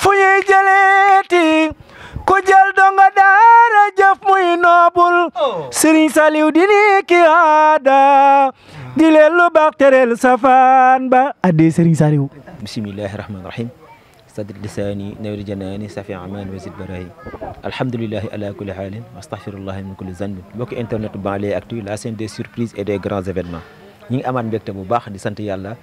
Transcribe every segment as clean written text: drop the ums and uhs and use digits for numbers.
fu ñuy jëleeti ku jël donga daara jëf muy noobul Serigne Saliou di ni ki aada di leen lu baax tereel safaan ba addi Serigne Saliou. bismillahi rahmaani rahim sadri lisaani nawri janaani safi amaan wa zid barahi alhamdulillahi ala kulli haalin wa astaghfirullahi min kulli zanbin mbokki internet Banlieue Actu la scène des surprises et des grands événements ñi ngi amaat mbégte bu baax di sant yàlla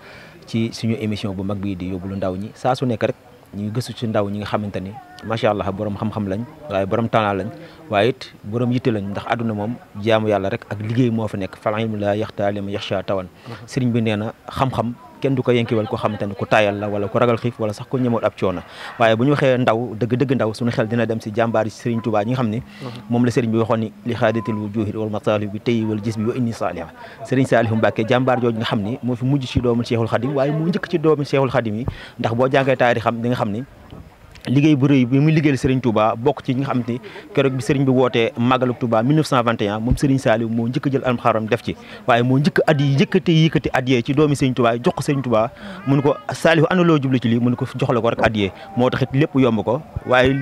ci suñu émission bu mag bii di yóbbalu ndaw ñi saa su nekk rek ñu ngi gëstu ci ndaw ñi nga xamante ni macha allah borom xam-xam lañ waaye borom talent lañ waaye it borom yitte lañ ndax àdduna moom jaamu yàlla rek ak liggéey moo fa nekk fal ilmu laa yaxtaa liman yaxshaa tawan sëriñ bi nee na xam-xam kenn du ko yenkiwal ko xamante ni ku taayal la wala ku ragal xiif wala sax ku ñëmoot ab coono waaye bu ñu waxee ndaw dëgg ndaw suñu xel dina dem si jàmbaar yi Serigne Touba ñi nga xam ne moom la Serigne bi waxoon ni li xaadatil wujuhi wal mataalib bi tey wal gis bi wa inni saaliha Serigne Saliou Mbacké jàmbaar jooju nga xam ni moo fi mujj ci doomu Cheikhul Khadim waaye moo njëkk ci doomu Cheikhul Khadim yi ndax boo jàngee taarix xam di nga xam ni liggéey bu rëy bi muy liggéeyal Serigne Touba bokk ci ñi nga xam ne keroog bi Serigne bi wootee Magalu Touba 1921 moom Serigne Saliou moo njëkk a jël alxaram def ci waaye moo njëkk at yi yëkkati addiyee ci doomi Serigne Touba jox ko Serigne Touba mun ko Saliou ana loo jublu ci lii mun ko jox la ko rek addiyee moo taxit lépp yomb ko waaye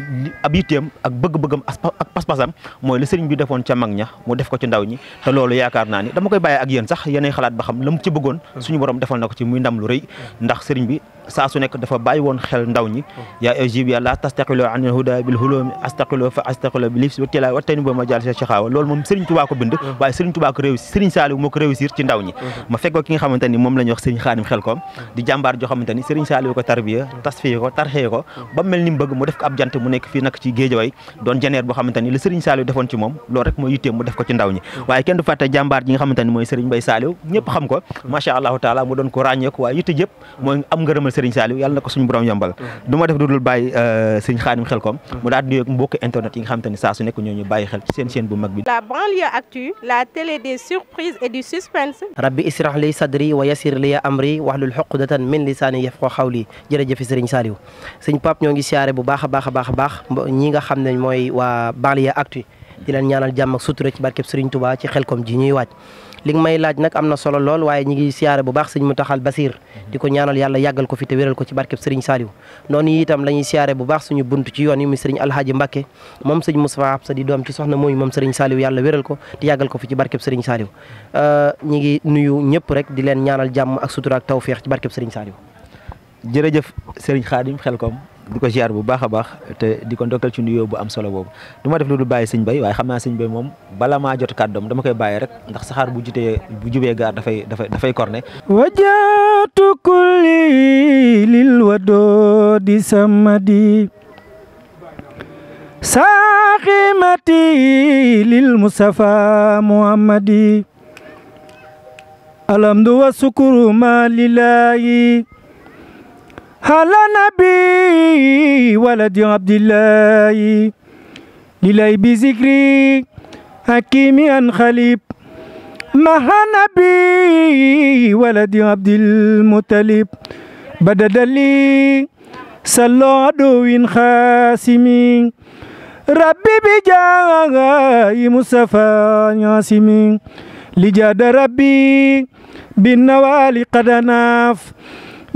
ab yitteem ak bëgg-bëggam ak pas-pasam mooy la Serigne bi defoon ca mag ña mu def ko ci ndaw ñi te loolu yaakaar naa ni dama koy bàyyee ak yéen sax yéenay xalaat ba xam la mu ci bëggoon suñu borom defal na ko ci muy ndam lu rëy ndax Serigne bi saa su nekk dafa bàyyi woon xel ndaw ñi yaa ajib yàlla tastaqilo an huda bil hulumi astaqilo fa astaqilo bi lif watila wattani bo ma jàll sa xaawa loolu moom Serigne Touba ko bind waaye Serigne Touba ko réussir Serigne Saliou moo ko réussir ci ndaw ñi ma fekkoo ki nga xamante ni moom la ñuy wax Serigne Khadim Xelkom di jàmbaar joo xamante ni Serigne Saliou ko tarbiya tasfiye ko tarxee ko ba mel ni mu bëgg mu def ko ab jant mu nekk fii nag ci Géejawaay doon jeneer boo xamante ni la Serigne Saliou defoon ci moom loolu rek mooy yitteem mu def ko ci ndaw ñi waaye kenn du fàtte jàmbaar ji nga xamante ni mooy Serigne Mbaye Saliou ñëpp xam ko macha allahu taala mu doon ko ràññeeku waaye yitte yëpp mooy am ngërëmal Serigne Saliou yàlla na ko suñu borom yombal du ma def dudul bàyyi Serigne Khadim Xelkom mu daal di nuyu mbokki internet yi nga xamante ni saa su nekk ñoo ñu bàyyi xel ci seen chaîne bu mag bi la Banlieue Actu, la télé des surprises et du suspense. rabbi israh li sadri wa yassir li amri wahlul uqdatan min lisani yafqahu qawli jërëjëf Serigne Saliou sëñ Pape ñoo ngi siyaare bu baax a baax ñi nga xam ne mooy waa Banlieue Actu di leen ñaanal jàmm ak sutura ci barkeb Serigne Touba ci Xelkom ji ñuy waaj li nga may laaj nag am na solo lool waaye ñi ngi siyaare bu baax sëñ Mountakhal Basir di ko ñaanal yàlla yàggal ko fi te wéral ko ci barkeb Serigne Saliou noonu itam la ñuy siyaare bu baax suñu bunt ci yoon yi muy Serigne Alhaji Mbacké moom sëñ Moustapha Absa di doom ci soxna mooy moom Serigne Saliou yàlla wéral ko te yàggal ko fi ci barkeb Serigne Saliou ñi ngi nuyu ñëpp rek di leen ñaanal jàmm ak sutura ak tawféex ci barkeb Serigne Saliou jërëjëf Serigne Khadim Xelkom di ko ziar bu baax a baax te di ko ndokkal ci nuyoo bu am solo boobu du ma def lu dul bàyyi sëñ Bay waaye xam naa sëñ Bay moom bala maa jot kàddoom dama koy bàyyi rek ndax saxaar bu jubee gaar dafay korne wajatu kulli lil wadodi samadi saaximati lil mustafa muhammadi alhamdu wa sukuru ma lillahi على نبي ولد عبد الله لله بذكري حكيم أن خليب مع نبي ولد عبد المطلب بدد لي صلى عدو خاسمين ربي بجاي مصطفى ياسمين لجاد ربي بالنوال قد ناف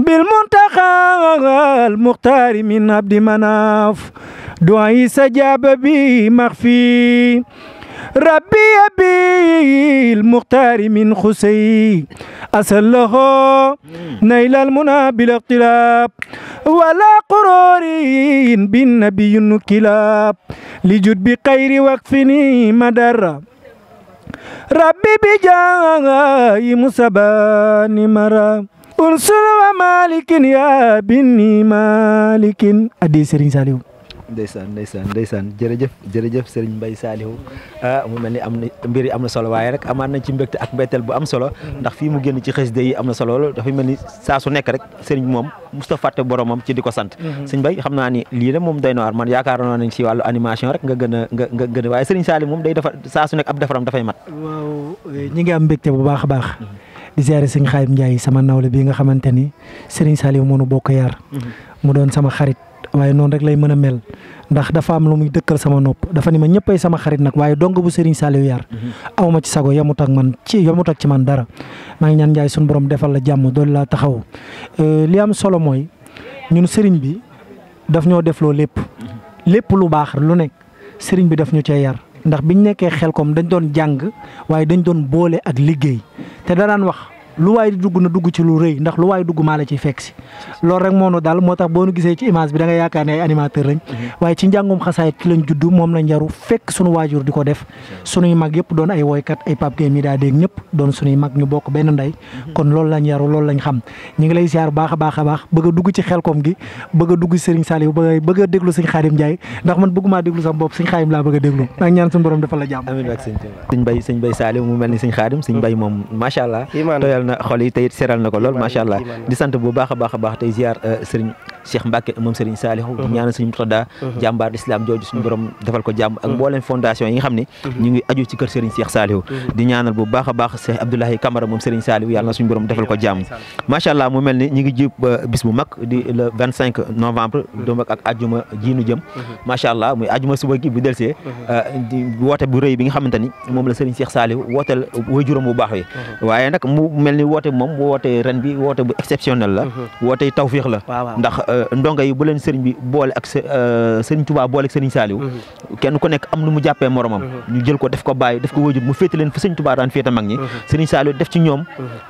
بالمنتخى المختار من عبد مناف دعائي سجاب بي مخفي ربي أبي المختار من خسي أسأله نيل المنى بالاختلاف ولا قرور بالنبي النكلاب لجد بخير وقفني مدر ربي بجاي مسبان مرا unsul wa malikin ya binni malikin addi Serigne Saliou ndeysaan jërëjëf Serigne Mbaye Saliou mu mel ni am na mbir yi am na solo waaye rek amaan nañ ci mbégte ak mbetteel bu am solo ndax fii mu génn ci xasida yi am na solo lool dafay mel ni saa su nekk rek Serigne moom musta fàtte boromam ci di ko sant Serigne Mbaye xam naa ni lii nag moom doy na waar man yaakaar naa nañ ci wàllu animation rek nga gën a waaye Serigne Saliou moom day defar saa su nekk ab defaram dafay mat waaw ñi ngi am mbégte bu baax a baax di ziare sëñ Khadim Ndiaye sama nawle bi nga xamante ni Serigne Saliou moo nu bokk yar mu doon sama xarit waaye noonu rek lay mën a mel ndax dafa am lu muy dëkkal sama nopp dafa ni ma ñëppay sama xarit nag waaye dong bu Serigne Saliou yar awma ci sago yamut ak ci man dara maa ngi ñaan Ndiaye suñu borom defal la jàmm doolu laa taxaw li am solo mooy ñun Serigne bi daf ñoo defloo lépp lu baax lu nekk sëriñ bi daf ñu cee yar ndax biñ nekkee Xelkom dañ doon jàng waaye dañ doon boole ak liggéey te da daan wax lu waay di dugg na dugg ci lu rëy ndax lu waay dugg maa la ciy fekk si loolu rek moo nu daal moo tax boo nu gisee ci image bi da nga yaakaar ne ay animateur lañ waaye ci njàngum xasaayit ci lañ judd moom lañ yaru fekk sunu waajur di ko def sunuy mag yëpp doon ay woykat ay Pape Gueye mi daa dégg ñëpp doon sunuy mag ñu bokk benn ndey kon loolu lañ yaru loolu lañ xam ñi ngi lay ziar baax a baax a baax bëgg a dugg ci Xelkom gi bëgg a dugg ci Serigne Saliou bëgg a déglu Serigne Khadim Ndiaye ndax man bëggumaa déglu sama bopp Serigne Khadim laa bëgg a déglu maa ngi ñaan suñu borom defal la jàmm amiin ak sëñ Bay Saliou mu mel ni sëñ Khadim sëñ Bay moom macha allah tooyal na xol yi tey seral na ko lool macha allah di sant bu baax a baax a baax tey ziar Serigne Cheikh Mbacke moom Serigne Saliou di ñaanal Serigne Murtada jàmbaar l'islam jooju suñu borom defal ko jàmm ak mbooleem fondation yi nga xam ne ñu ngi aju ci kër Serigne Cheikh Saliou di ñaanal bu baax a baax Cheikh Abdoulaye Camara moom Serigne Saliou yàlla na suñu borom defal ko jàmm macha allah mu mel ni ñu ngi jib bis bu mag di le 25 novembre doom ak ajjuma jiinu jëm macha allah muy ajjuma suba gi bu delsee di woote bu rëy bi nga xamante ni moom la Serigne Cheikh Saliou wooteel waajuram bu baax wi waaye nag mu mel ni woote moom bu woote ren bi woote bu exceptionnel la woote tawfiix la ndax ndongo yi bu leen sëriñ bi boole ak sëriñ Touba boole ak sëriñ Saliou kenn ku nekk am nu mu jàppee moromam ñu jël ko def ko bàyyi def ko waajur mu féete leen fa sëriñ Touba daan féete mag ñi sëriñ Saliou def ci ñoom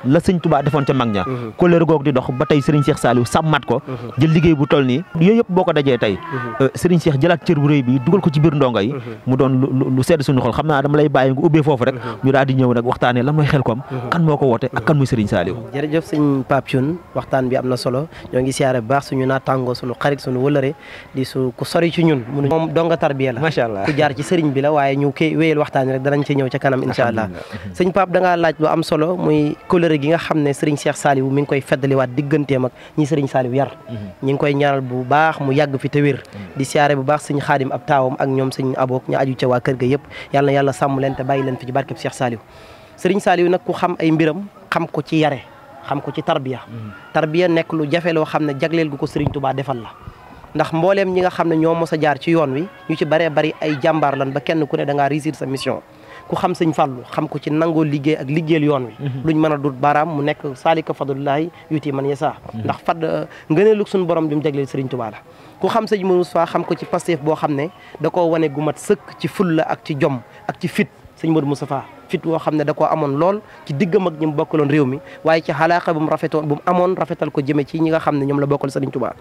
la sëriñ Touba defoon ca mag ña kóllëre googu di dox ba tey sëriñ Cheikh Saliou sàmmat ko jël liggéey bu toll nii yooyu yëpp boo ko dajee tey sëriñ Cheikh jëlaat cër bu rëy bi dugal ko ci biir ndongo yi mu doon lu sedd suñu xol xam naa dama lay bàyyi nga ubbee foofu rek ñu daal di ñëw nag waxtaanee lan mooy Xelkom kan moo ko woote ak kan muy sëriñ Saliou. jërëjëf sëñ Pape Thioune waxtaan bi am na solo ñoo ngi siyaare bu baax suñu naataango suñu xarit suñu wëlëre di ku sori ci ñun moom donga tarbiya la macha allah ku jaar ci sëriñ bi la waaye ñu koy wéyal waxtaan rek danañ ci ñëw ca kanam incha allah sëñ Pape da ngaa laaj lu am solo muy kóllëre gi nga xam ne sëriñ Cheikh Saliou mi ngi koy feddaliwaat digganteem ak ñi sëriñ Saliou yar ñi ngi koy ñaanal bu baax mu yàgg fi te wér di siyaare bu baax sëñ Xaadim ab taawam ak ñoom sëñ Abook ñu aju ca waa kër ga yëpp yàlla na yàlla sàmm leen te bàyyi leen fi ci barkeb Cheikh Saliou sëriñ Saliou nag ku xam ay mbiram xam ko ci yare xam ko ci tarbiya nekk lu jafe loo xam ne jagleel gu ko sëriñ Touba defal la ndax mbooleem ñi nga xam ne ñoo mos a jaar ci yoon wi ñu ci baree bari ay jàmbaar lan ba kenn ku ne da ngaa réussir sa mission ku xam sëñ Fallou xam ko ci nangoo liggéey ak liggéeyal yoon wi luñ mën a dut baaraam mu nekk saalika fadlullahi yuti man yasa ndax ngëneelu suñu borom bi mu jagleel sëriñ Touba la ku xam sëñ Moussa xam ko ci Pastef boo xam ne da koo wane gu mat sëkk ci fulla ak ci jom ak ci fit sëñ Modou Moustapha fit woo xam ne da koo amoon lool ci diggam ak ñi mu bokkaloon réew mi waaye ci xalaaqa bu mu rafetoon bu mu amoon rafetal ko jëme ci ñi nga xam ne ñoom la bokkal sëriñ Touba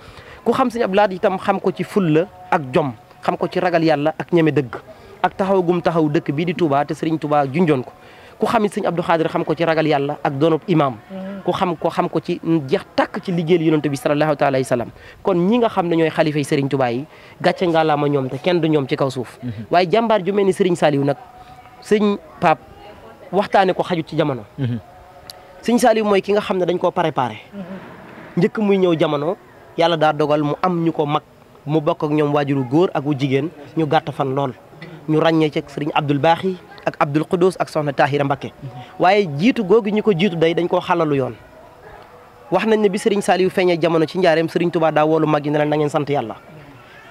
ku xam sëñ Abdou Lahad itam xam ko ci fulla ak jom xam ko ci ragal yàlla ak ñeme dëgg ak taxaw gum taxaw dëkk bii di Touba te sëriñ Touba junjoon ko ku xam it sëñ Abdou Khadir xam ko ci ragal yàlla ak doonub imam ku xam ko ci jeex tàkk ci liggéeyal yonent bi sallallahu taala alayhi wasallam kon ñi nga xam ne ñooy xalifa yi sëriñ Touba yi gàcce ngaalaama ñoom te kenn du ñoom ci kaw suuf waaye jàmbaar ju mel ni sëriñ Saliou nag sëñ Pape waxtaane ko xajut ci jamono sëñ Saliou mooy ki nga xam ne dañ koo préparé njëkk muy ñëw jamono yàlla daa dogal mu am ñu ko mag mu bokk ak ñoom waajuru góor ak wu jigéen ñu gàtt fan lool ñu ràññee ci sëriñ Abdoul Baaxi ak Abdoul Quddus ak soxna Tahira Mbakke waaye jiitu googu ñu ko jiitu day dañ koo xalalu yoon wax nañ ne bi sëriñ Saliou feeñee jamono ci njaareem sëriñ Touba daa woolu mag yi ne leen na ngeen sant yàlla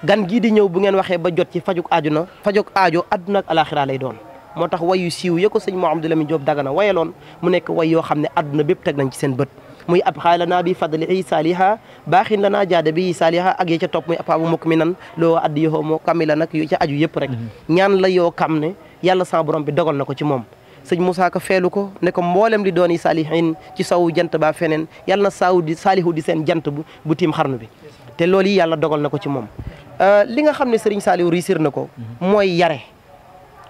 gan gii di ñëw bu ngeen waxee ba jot ci fajuk aajo adduna ak alaxira lay doon moo tax wayu siiw ya ko sëñ Mouhamadou Lamine Diop Dagana wayaloon mu nekk way yoo xam ne adduna bépp teg nañ ci seen bët muy ab xaalanaa bi fadli saaliha baaxin la naa jaada bi saaliha ak ya ca topp muy apaabu mukk mi nan loo addi yoo moo kamila nag yu ca aju yëpp rek ñaan la yoo xam ne yàlla sa borom bi dogal na ko ci moom sëñ Moussa Ka feelu ko ne ko mboolem li doon yi saalihin ci sawu jant ba feneen yàlla na saalihu di seen jant bu tiim xarnu bi te loolu yi yàlla dogal na ko ci moom li nga xam ne sëriñ Saliou réussir na ko mooy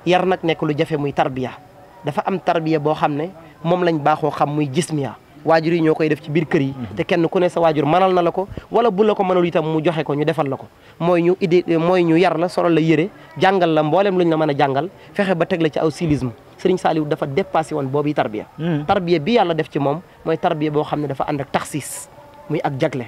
yar nag nekk lu jafe muy tarbiya dafa am tarbiya boo xam ne moom lañ baaxoo xam muy jismiya waajur yi ñoo koy def ci biir kër yi te kenn ku ne sa waajur mënal na la ko wala bu la ko mënal itam mu joxe ko ñu defal la ko mooy ñu yar la solal la yëre jàngal la mboolem luñ la mën a jàngal fexe ba teg la ci aw civisme Serigne Saliou dafa dépassé woon boobu tarbiya tarbiya bi yàlla def ci moom mooy tarbiya boo xam ne dafa ànd ak taxsis muy ak jagle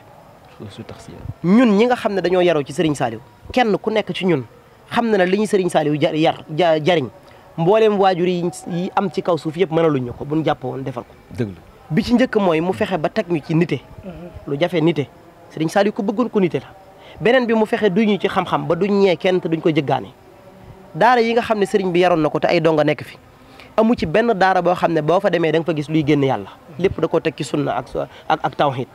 ñun ñi nga xam ne dañoo yaroo ci Serigne Saliou kenn ku nekk ci ñun xam na ne li ñu Serigne Saliou jariñ mbooleem waajur yi am ci kaw suuf yëpp mënaluñ ñu ko buñ jàpp woon defal ko dëgg la bi ci njëkk mooy mu fexe ba teg ñu ci nite lu jafe nite Serigne Saliou ko bëggoon ko nite la beneen bi mu fexe duñ ñu ci xam-xam ba duñ ñee kenn te duñ ko jëggaane daara yi nga xam ne Serigne bi yaroon na ko te ay donga nekk fi amu ci benn daara boo xam ne boo fa demee da nga fa gis luy génn yàlla lépp da koo teg ci sunna ak tawhid.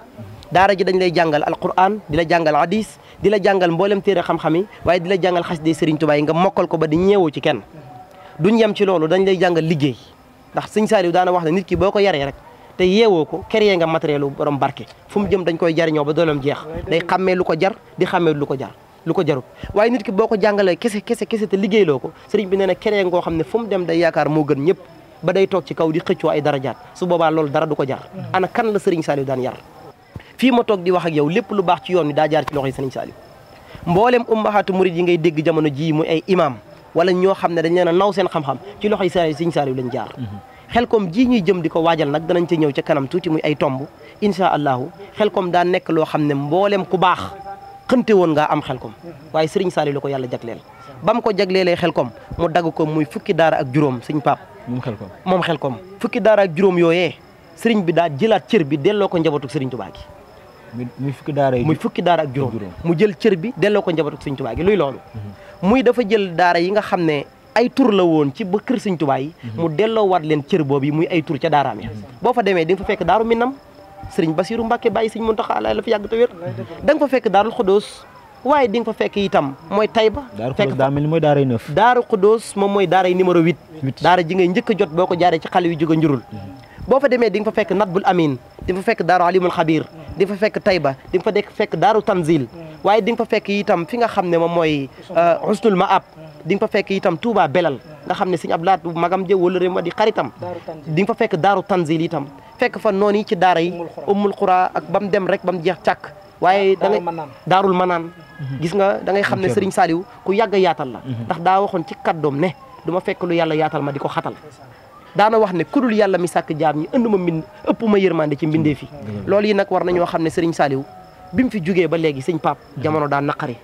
daara ji dañ lay jàngal alquran di la jàngal hadis di la jàngal mboolem téere xam-xam yi waaye di la jàngal xasida Sëriñ Tuubaa yi nga mokkal ko ba di ñeewoo ci kenn duñ yem ci loolu dañ lay jàngal liggéey ndax Sëriñ Saliou daana wax ne nit ki boo ko yaree rek te yeewoo ko créé nga matériel u borom barke fu mu jëm dañ koy jariñoo ba dooleem jeex day xàmmee lu ko jar di xàmmee lu ko jarut waaye nit ki boo ko jàngalee kese te liggéeyloo ko sëriñ bi nee na créé ngoo xam ne fu mu dem day yaakaar moo gën ñëpp ba day toog ci kaw di xëccoo ay darajaat su boobaa loolu dara du ko jar ana kan la Sëriñ Saliou daan yar fii ma toog di wax ak yow lépp lu baax ci yoon wi daa jaar ci loxoy Sëriñ Saliou mboolem ummahaatu murid yi ngay dégg jamono jii muy ay imam wala ñoo xam ne dañ leen a naw seen xam-xam ci loxoy Sëriñ Saliou lañ jaar Xelcom ji ñuy jëm di ko waajal nag danañ ci ñëw ca kanam tuuti muy ay tomb incha allahu Xelcom daa nekk loo xam ne mboolem ku baax xënte woon ngaa am Xelcom waaye Sëriñ Saliou la ko yàlla jagleel ba mu ko jagleelee Xelcom mu dagg ko muy fukki daara ak juróom sëñ Pape moom Xelcom fukki daara ak juróom yooyee sëriñ bi daa jëlaat cër bi delloo ko njabootu Sëriñ Tuubaa gi muy fukki daara ak juróom mu jël cër bi delloo ko njabootu Sëriñ Tuubaa gi luy loolu muy dafa jël daara yi nga xam ne ay tur la woon ci ba kër Sëriñ Tuubaa yi mu delloo waat leen cër boobu yi muy ay tur ca daaraam ya boo fa demee di nga fa fekk daaru Minam Sëriñ Basiru Mbàkke bàyyi Sëriñ Muntaxa la fi yàgg te wér da nga fa fekk daarul Xudoos waaye di nga fa fekk itam mooy Tayba fekk daa mel ni mooy daaray 9 daaru Xudoos moom mooy daaray numéro 8 daara ji ngay njëkk a jot boo ko jaaree ci xale yu jóge njurul boo fa demee di nga fa fekk Natbul Amin di nga fa fekk daaru Alimul Xabir di nga fa fekk Tayba di nga fa fekk daaru Tanzil waaye di nga fa fekk itam fi nga xam ne moom mooy Husnul Maab di nga fa fekk itam Touba Belal nga xam ne Sëriñ Abdou Lahad magam jë wala réew ma di xaritam di nga fa fekk daaru Tanzil itam fekk fa noonu yi ci daara yi Ummul Qura ak ba mu dem rek ba mu jeex càkk waaye da ngay daarul manaan gis nga da ngay xam ne Sëriñ Saliou ku yàgg a yaatal la ndax daa waxoon ci kàddoom ne du ma fekk lu yàlla yaatal ma di ko xatal daana wax ne kudul yàlla mi sàkk jaam ñi ënd ma mbind ëpp ma yërmande ci mbindee fi loolu yi nag war nañoo xam ne Sëriñ Saliou bi mu fi jugee ba léegi sëñ Pape jamono daa naqari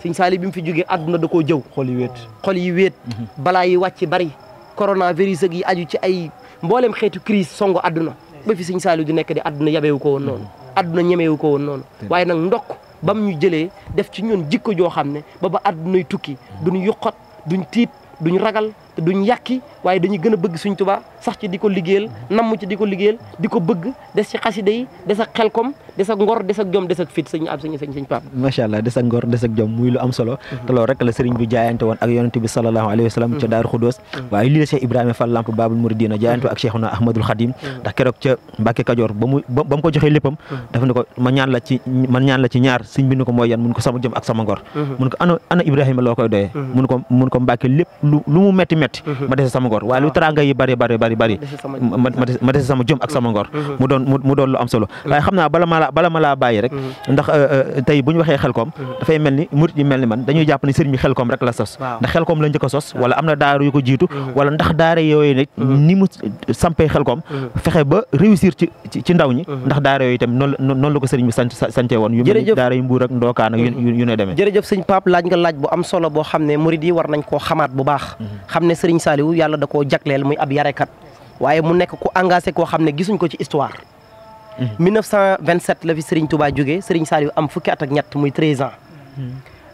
Sëriñ Saliou bi mu fi jugee àdduna da koo jëw xol yi wéet balaa yi wàcc bari coronavirus ak yi aju ci ay mboolem xeetu crise songo àdduna ba fi Sëriñ Saliou di nekk di àdduna yabeewu ko woon noonu àdduna ñemeewu ko woon noonu waaye nag ndokk bam ñu jëlee def ci ñun jikko joo xam ne ba àddunay tukki duñ yuqat duñ tiit duñ ragal te duñ yàkki waaye dañuy gën a bëgg Sëriñ Tuubaa sax ci di ko liggéeyal namm ci di ko liggéeyal di ko bëgg des ci xasida yi des ak Xelcom des ak ngor des ak jom des ak fit sëñ Pape macha allah des ak ngor des ak jom muy lu am solo te loolu rek la sëriñ bi jaayante woon ak yonente bi sallallahu alayhi wa sallam ca Daaru Xudoos waaye lii la Cheikh Ibrahima Fall Lamp Babul Mouridina jaayante ak Cheikhuna Ahmadul Khadim ndax keroog ca Mbàkke Kajoor ba mu ko joxee léppam daf ne ko ma ñaan la ci ñaar sëñ bi ni ko mooy yan mun ko sama jom ak sama ngor mun ko ana Ibrahima loo koy doyee mun ko Mbàkke lépp lu mu metti ma dese sama ngor waaye lu teraanga yi bari ma dese sama jom ak sama ngor mu doon lu am solo waaye xam naa bala ma laa bàyyi rek ndax tey bu ñu waxee Xelcom dafay mel ni murit yi mel ni man dañuy jàpp ni sëriñ bi Xelcom rek la sos ndax Xelcom la njëkk a sos wala am na daara yu ko jiitu wala ndax daara yooyu nag ni mu sampee Xelcom fexe ba réussir ci ndaw ñi ndax daara yooyu itam noonu la ko sëriñ bi sante woon yu mel ni daara yu Mbuur ak Ndookaan ak yu ne demee jërëjëf sëñ Pape laaj nga laaj bu am solo boo xam ne murit yi war nañ koo xamaat bu baax xam ne Sëriñ Saliou yàlla da koo jagleel muy ab yarekat waaye mu nekk ku engagé koo xam ne gisuñ ko ci histoire 1927 la fi Sëriñ Touba jógee Sëriñ Saliou am fukki at ak ñett muy 13 ans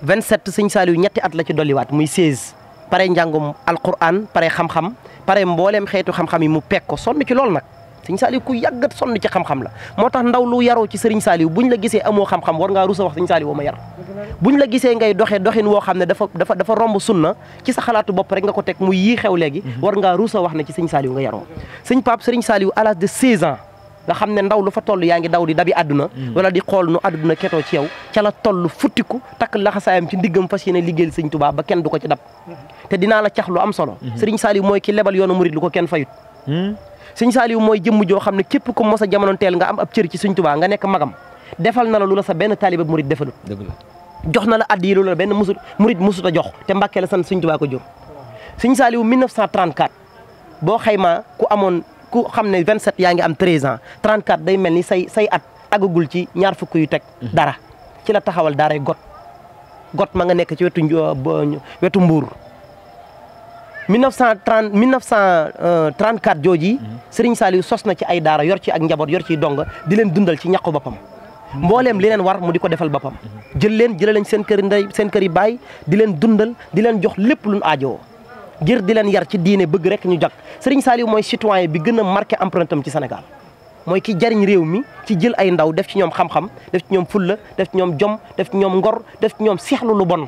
27 Sëriñ Saliou ñetti at la ci dolliwaat muy 16 pare njàngum alquran pare xam-xam pare mbooleem xeetu xam-xam yi mu pekk ko sonn ci loolu nag Sëriñ Saliou ku yàggat sonn ci xam-xam la moo tax ndaw lu yaroo ci Sëriñ Saliou buñ la gisee amoo xam-xam war ngaa rusa wax Sëriñ Saliou woo ma yar buñ la gisee ngay doxin woo xam ne dafa romb sunna ci sa xalaatu bopp rek nga ko teg muy yii xew léegi war ngaa rusa wax ne ci Sëriñ Saliou nga yaroo sëñ Pape Sëriñ Saliou à l'âge de 16 ans nga xam ne ndaw lu fa toll yaa ngi daw di dabi àdduna wala di xool nu àdduna ketoo ci yow ca la toll futtiku takk laxasaayam ci ndiggam fas yéene liggéeyal Sëriñ Tuubaa ba kenn du ko ci dab te dinaa la cax lu am solo Sëriñ Saliou mooy ki lebal yoonu murid lu ko kenn fayut Sëriñ Saliou mooy jëmm joo xam ne képp ku mos a jamono teel nga am ab cër ci Sëriñ Tuubaa nga nekk magam defal na la lu la sa benn taaliba murid defalut jox na la addi lu la benn murid musut a jox te Mbàkke la sant Sëriñ Tuubaa ko jur Sëriñ Saliou 1934 boo xaymaa ku xam ne 27 yaa ngi am 13 ans 34 day mel ni say at agagul ci ñaar fukk yu teg dara ci la taxawal daaray got ma nga nekk ci wetu Mbuur 1934 jooji Sëriñ Saliou sos na ci ay daara yor ci ak njaboot yor ciy donga di leen dundal ci ñaqu boppam mbooleem li leen war mu di ko defal boppam jëlee leen seen kër ndey seen kër yi baay di leen dundal di leen jox lépp luñ aajowoo ngir di leen yar ci diine bëgg rek ñu jag Sëriñ Saliou mooy citoyen bi gën a marqué empreinte am ci Sénégal mooy ki jariñ réew mi ci jël ay ndaw def ci ñoom xam-xam def ci ñoom fulla def ci ñoom jom def ci ñoom ngor def ci ñoom seexlu lu bon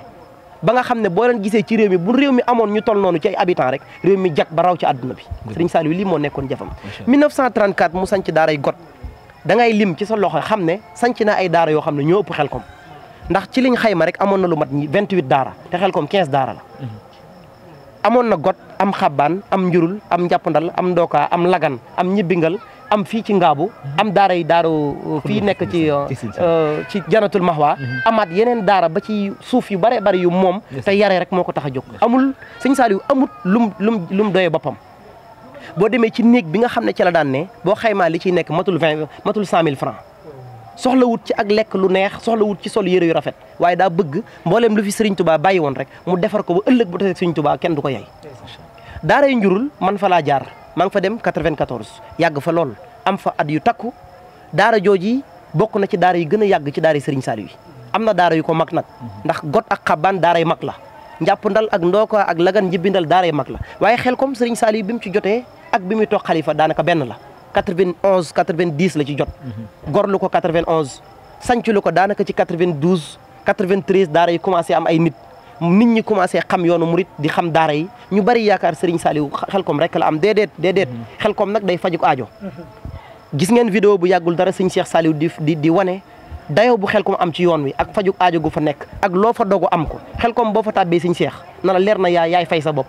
ba nga xam ne boo leen gisee ci réew mi bu réew mi amoon ñu toll noonu ci ay habitants rek réew mi jag ba raw ci àdduna bi Serigne Saliou lii moo nekkoon jëfam 1934 mu sanc daaray got da ngay lim ci sa loxo xam ne sanc na ay daara yoo xam ne ñoo ëpp Xelkom ndax ci liñ xayma rek amoon na lu mat 28 daara te Xelkom 15 daara la amoon na got am xabbaan am njurul am njàppandal am ndookaa am lagan am ñibbingal am fii ci ngaabu am daara yi daaru fii nekk ci janatul mahwa amaat yeneen daara ba ci suuf yu bare bari yu moom te yaree rek moo ko tax a jóg amul sëñ Saliou amut lum doyee boppam boo demee ci néeg bi nga xam ne ci la daan ne boo xaymaa li ciy nekk matul 100 000 francs soxlawut ci ak lekk lu neex soxlawut ci sol yére yu rafet waaye daa bëgg mboolem lu fi Serigne Touba bàyyi woon rek mu defar ko ba ëllëg bu tasee Serigne Touba kenn du ko yey daara yu njurul man fa laa jaar maa ngi fa dem 94 yàgg fa lool am fa at yu takku daara jooji bokk na ci daara yi gën a yàgg ci daara yi Serigne Saliou yi am na daara yu ko mag nag ndax got ak xabaan daara yu mag la njàppandal ak ndooka ak lagan njibindal daara yu mag la waaye Xelkom Serigne Saliou bi mu ci jotee ak bi muy toog xalifa daanaka benn la 91 90 la ci jot gorlu ko 91 sanclu ko daanaka ci 92 93 daara yi commencé am ay nit ñi commencé xam yoonu murit di xam daara yi ñu bari yaakaar Serigne Saliou Xelkom rek la am déedéet Xelkom nag day fajuk aajo gis ngeen vidéo bu yàggul dara sëñ Cheikh Saliou di wane dayoo bu Xelkom am ci yoon wi ak fajuk aajo gu fa nekk ak loo fa dogu am ko Xelkom boo fa tàbbee sëñ Cheikh na la leer na yaay fay sa bopp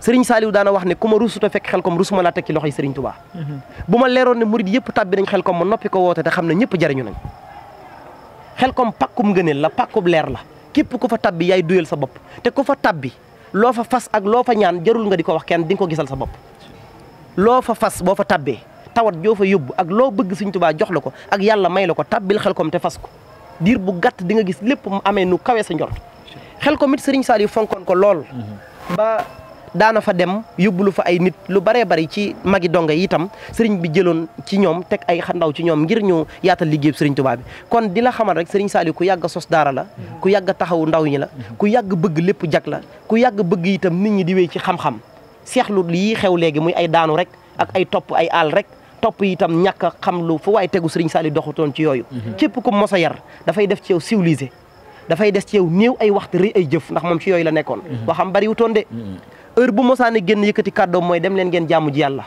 Serigne Saliou daana wax ne ku ma rusuta fekk Xelkom rusuma laa teg ci loxoy Serigne Touba bu ma leeroon ne murid yëpp tàbbi nañ Xelkom ma noppi ko woote te xam ne ñëpp jariñu nañ Xelkom pàkkum ngëneel la pàkkub leer la képp ku fa tabbi yaay duyal sa bopp te ku fa tabbi loo fa fas ak loo fa ñaan jarul nga di ko wax kenn di nga ko gisal sa bopp loo fa fas boo fa tabbee tawat joo fa yóbbu ak loo bëgg Serigne Touba jox la ko ak yàlla may la ko tabbil Xelkom te fas ko diir bu gàtt di nga gis lépp mu amee nu kawe sa njort Xelkom it Serigne Saliou fonkoon ko lool ba daana fa dem yóbbulu fa ay nit lu baree bari ci magi donga yi itam sëriñ bi jëloon ci ñoom teg ay xandaw ci ñoom ngir ñu yaatal liggéey sëriñ Touba bi kon di la xamal rek sëriñ Saliou ku yàgg a sos daara la ku yàgg a taxawu ndaw ñi la ku yàgg bëgg lépp jag la ku yàgg bëgg itam nit ñi di wéy ci xam-xam seexlu yii xew léegi muy ay daanu rek ak ay topp ay àll rek topp itam ñàkk a xam lu fu waaye tegu sëriñ Saliou doxutoon ci yooyu képp ku mos a yar dafay def ci yow civilisé dafay des ci yow néew ay waxtu rëy ay jëf ndax moom ci yooyu la nekkoon waxam bari wutoon de heure bu mosaane génn yëkkati kàddoom mooy dem leen ngeen jaamu ji yàlla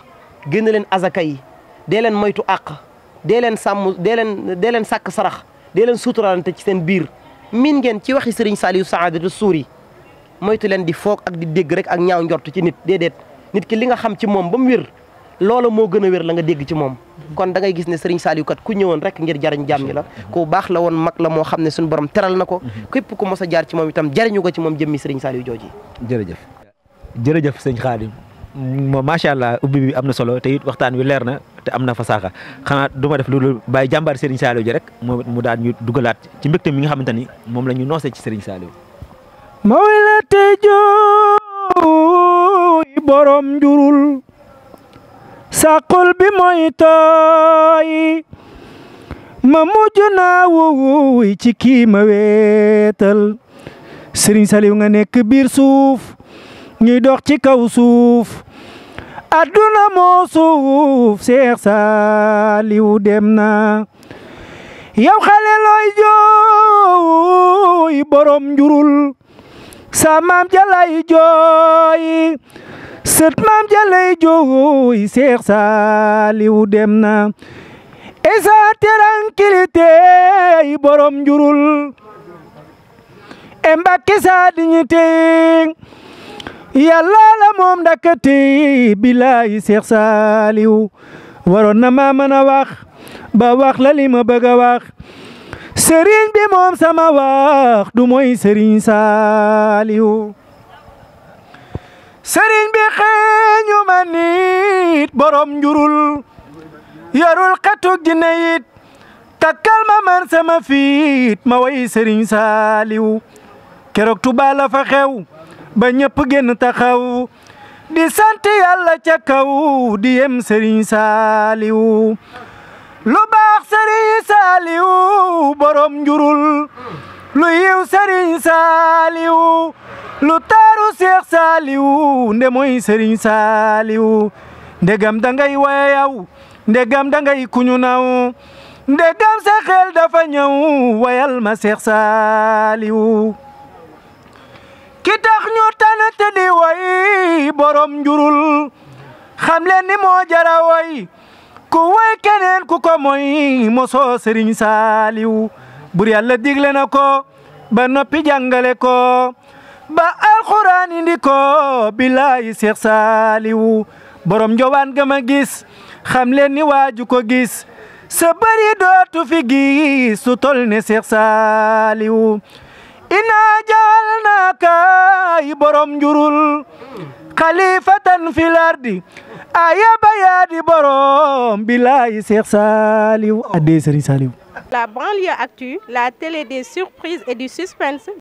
génn leen azaka yi dee leen moytu àq dee leen sàmm dee leen sàkk sarax dee leen suturalante ci seen biir min ngeen ci waxi Serigne Saliou Saadatu Suuri moytu leen di foog ak di dégg rek ak ñaaw njort ci nit déedéet nit ki li nga xam ci moom ba mu wér loola moo gën a wér la nga dégg ci moom kon da ngay gis ne Serigne Saliou kat ku ñëwoon rek ngir jariñ jaam ñi la ku baax la woon mag la moo xam ne suñu borom teral na ko képp ku mos a jaar ci moom itam jariñu ko ci moom jëmmi Serigne Saliou jooji jërëjëf sëñ Khadim moom macha allah ubbi bi am na solo te it waxtaan wi leer na te am na fasaaxa xanaa du ma def loolu bàyyi jàmbaar Serigne Saliou ji rek moom mu daan ñu dugalaat ci mbégte mi nga xamante ni moom la ñu noosee ci Serigne Saliou. mooy la te jooy borom njurul saqul bi mooy tooy ma mujj naa wuuy ci kii ma weetal Serigne Saliou nga nekk biir suuf ñuy dox ci kaw suuf adduna moo suuf Seex Saliou dem na yow xale looy jooy borom njurul sa maam jalay jooy sët maam jalay jooy Seex Saliou dem na esa tranquillité borom njurul e Mbàkke sa dignité yàlla la moom ndakate bilaay Seex Saliou waroon na ma mën a wax ba wax la li ma bëgg a wax sëriñ bi moom sama wax du mooy Serigne Saliou sëriñ bi xeeñu ma nit borom njurul yarul xetuk jinne yit takkal ma man sama fiit ma way Serigne Saliou keroog Tuubaa la fa xew ba ñëpp génn taxaw di sant yàlla ca kaw di yem Serigne Saliou lu baax Serigne Saliou borom njurul lu yiw Serigne Saliou lu taaru Seex Saliou nde mooy Serigne Saliou ndegam dangay waye yow ndegam dangay kuñu naw ndegam sa xel dafa ñëw wayal ma Seex Saaliw ki tax ñu tànn te di way borom njurul xam leen ni moo jara way ku way keneen ku ko moy mosoo Sëriñ Saaliw bur Yàlla digle na ko ba noppi jàngale ko ba alxuraan indi ko billaay Seex Saaliw borom njowaan ga ma gis xam leen ni waaju ko gis sa bëri dootu fi gis su tol ne Seex Saaliw ina jaalnaaka yi borom njurul xalifatan fil ardi ayaba yaa di borom billaay Seex Saaliw adde Sëriñ Saaliw. La banlieue actu, la télé des surprises et du suspense.